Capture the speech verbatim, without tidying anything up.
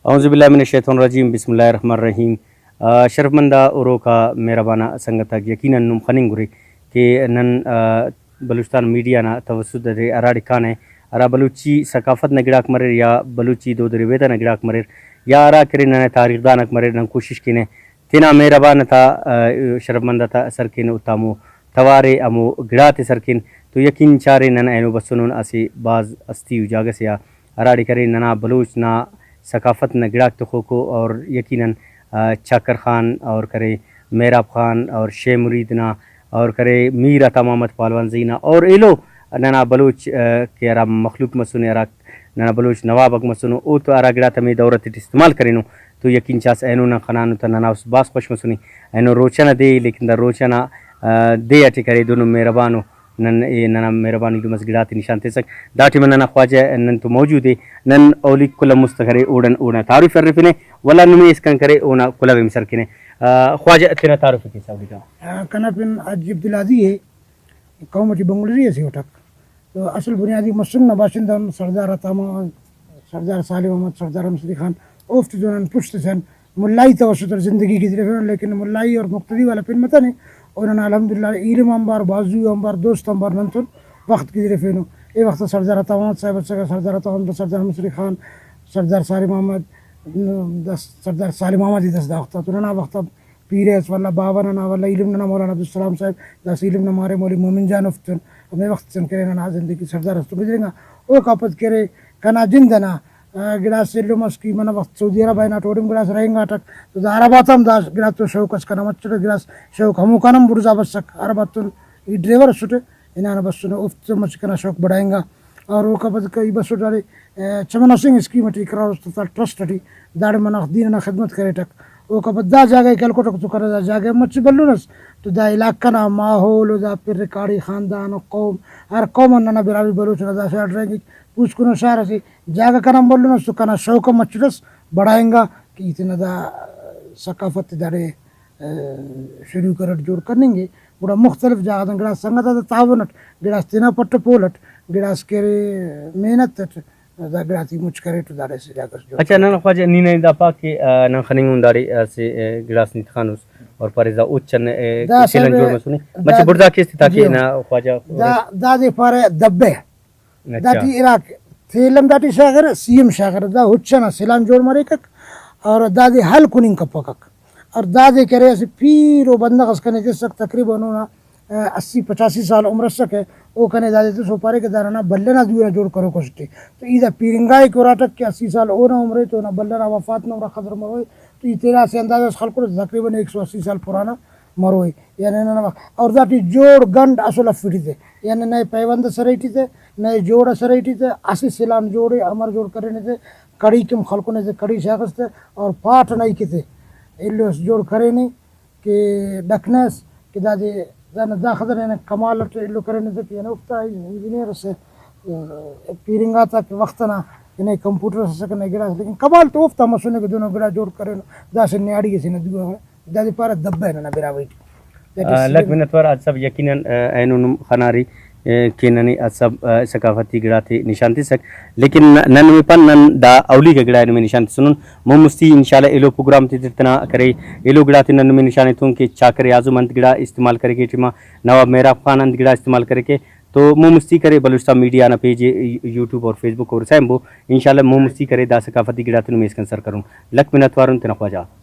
اعوذ باللہ من الشیطان الرجیم، بسم اللہ الرحمن الرحیم۔ آ، شرفمند آ ہروک آ مہربان آ سنگت آک، یقیناً نم خننگ ارے کہ نن، آ، بلوچستان میڈیا نا توسط ارے ہراڑے کانہ، ہرا بلوچی ثقافت نا گڑاک مریر یا بلوچی دود ربیدہ نا گڑاک مریر یا ہرا کرے ننا تاریخ دان آک مریر، نن کوشش کینہ تینا مہربان تا، آ، شرفمند تا سر کین، اوتا ہمو توار ءِ، ہمو گڑاتے سر کین، تو یقین چارے نن اینو بسنن اسہ بھاز ہستی و جاگہ سے آ، ہراڑے کرے ننا بلوچ نا ثقافت نا گڑاک تخوکو، اور یقیناً، آ، چاکر خان اور کرے مہراب خان اور شے مرید نا اور کرے میر عطا محمد پہلوان زئی نا اور ایلو ننا بلوچ، آ، کہ ہرا مخلوق مسنے، ہرا ننا بلوچ نواب آک مسنو، او تو ہرا گڑاتے ہمے دور ٹی استعمال کرینو، تو یقین چاس اینو نن خنانن تہ ننا اس بھاز خوش مسنے۔ اینو روچہ نا دے ءِ، لیکن دا روچہ نا، آ، دے ٹی کرے دنو مہربانو، نن اے ننا مہربان ایلم اس گڑاتے نشان تسک۔ دا ٹائم ننا خواجہ نن تو موجود ءِ، نن اولیک کل آن مست کرے اوڑان اونا تعارف ارفنہ، ولدا نمے اسکان کرے اونا کلہو ءِ ہم سر کینہ۔ آ، خواجہ تینا تعارف ءِ کیسہ اولیکا۔ آ، کنا پن حاجی عبدالہادی ءِ، قوم ٹی بنگلوری ئسے اٹک۔ تو اصل بنیادی مسنگ نا باشندہ ان سردار عطا محمد، سردار سالم احمد، سردار مصری خان، اوفتے تو نن پشت سے آن ملائی توسط اٹ زندگی گدرفینن، لیکن ملائی اور مقتدی والا پن متنے، او ننا الحمدللہ ایلم آنبار، بازو آنبار، دوست آنبار ننتون وخت گدرفینو۔ اے وخت سردار عطا محمد صاحب اسکہ، سردار عطا محمد، سردار مصری خان، سردار سالم احمد، دس سردار سالم احمد ہی دس دا وخت تو ننا وخت آ پیرہ ئس، ولدا باوہ ننا، ولدا ایلم ننا مولانا عبدالسلام صاحب، داسہ ایلم نا مارے مولوی مومن جان افتن، ہمے وخت سن کرے ننا زندگی سردار اس تو گزرینگا۔ اوکا پد کرے کنا جند ئنا، آ، گڑاس ایلم اس کہ منہ وخت سعودی عرب آ ہناٹہ اوڑے ہم گڑاس رہینگاٹک، تو دا عرب آتا ہم دا گڑاتو شوق اس کنا مچٹہ، گڑاس شوق ہموکان ہم بڑزا بسک، عرب آتون ای ڈرائیور اسٹہ، ہنانہ بسنہ، اوفتے مچہ کنا شوق بڑھائنگا۔ اور اوکا پد کئی بسٹ داڑے، آ، چمن ہسنگ اسکیم ٹی، اقرار استاد ٹرسٹ ٹی، داڑے مناخ دین ئنا خدمت کریٹک۔ اوکا پد دا جاگہ ءِ کہ ہلکوٹک تو کنا دا جاگہ مچہ بھلن ئس، تو دا علاقہ نا ماحول و دا پن ریکاڑی خاندان و قوم، ہر قوم آن ننا براہوئی بلوچ نا داسہ اڈ رہینگک۔ پوسکنو شار اسے جاگہ کنا بھلن ئس تو کنا شوق ہم مچٹ ئس بڑھائنگا کہ ای تینا دا ثقافت ءِ داڑے شروع کرٹ جوڑ کننگ ءِ۔ گڑا مختلف جاگہ غاتیان گڑاس سنگت آتا تعاون اٹ، گڑاس تینا پٹ و پول اٹ، گڑاس کہ ارے محنت اٹ دا گڑاتے مچ کریٹ و داڑے اسہ جاگہ اس جوڑ اچھا، کریٹ۔ ننا خواجہ نی ننے دا پا کہ، آ، نن خننگ ان داڑے اسہ، آ، گڑاس نی تخانوس اور پاریس دا اُچ ان، آ، دا سیل آن صاحب جوڑ مسنے۔ مچہ دا بڑزا کیس تے تاکہ جی۔ نا خواجہ دا، دادے پارہ دبہ۔ اچھا۔ داٹی اراک تیل ہم داٹی شاغرہ، سی ہم شاغرہ، دا اُچ ئنا سیل آن جوڑ مریکک اور دادے حل کننگ کپکک۔ اور دادے کہ ارے اسہ پیرو بندغ اس کنے تسک، تقریباً اونا، آ، اسی پچاسی سال عمر اسکہ، او کنے دادے تس، او پارے کہ دا ننا بلہ نا دو ئنا جوڑ کروک اسٹ ءِ۔ تو ای دا پیرنگا ءِ کہ اراٹک کہ اسی سال اونا عمر ءِ تو اونا بلہ نا وفات نا عمر آ قدر مروئے، تو ای تینا اسہ اندازہ اس خلکرہ، تقریباً ایک سو اسی سال پرانا مروئے۔ یعنی ننا وخت اور داٹی جوڑ گنڈ اسل افیٹی تے، یعنی نئے پیوند اس ارے ٹی تے، نئے جوڑ اس ارے ٹی تے، اسہ سیل آن جوڑ ءِ، امر جوڑ کرینے تے، کڑی کن خلکنے تے، کڑی شاغس تے اور پاٹ ئنا ہیت تے ایلو اس جوڑ کرینے کہ ڈکھنہ اس کہ دادے دانا دا خضر یعنی کمال اٹ ایلو کرینے تے کہ یعنی اوفتا انجینئر اسے، پیرنگا تا کہ وخت ئنا کہ نئے کمپیوٹر اس اسکہ نئے گڑاس، لیکن کمال تو اوفتا مسنے کہ دہنو گڑا جوڑ کرینو، داسہ نیاڑی ئسے نا دو ءِ۔ دادے پارہ دبہ ننا براہوئی ٹی۔ داٹی آ، لکھ سلم۔ منت وار حاج صاحب، یقیناً، آ، اینو نم خنارے، آ، کہ ننے حاج صاحب، آ، ثقافتی گڑاتے نشان تسک، لیکن نن نمے پان نن دا اولیکا گڑا نمے نشان تسنن۔ مون مستی انشاءاللہ ایلو پروگرام تے تینا کرے، ایلو گڑاتے نن نمے نشان ایتون کہ چاکر اعظم انت گڑا استعمال کریکے ٹائما، نواب مہراب خان انت گڑا استعمال کریکے، تو مون مستی کرے بلوچستان میڈیا نا پیج یوٹیوب اور فیس بک اور سیمبو، انشاءاللہ مون مستی کرے دا ثقافتی گڑاتے نمے اسکان سر کرون۔ لکھ منت وارن تینا خواجہ۔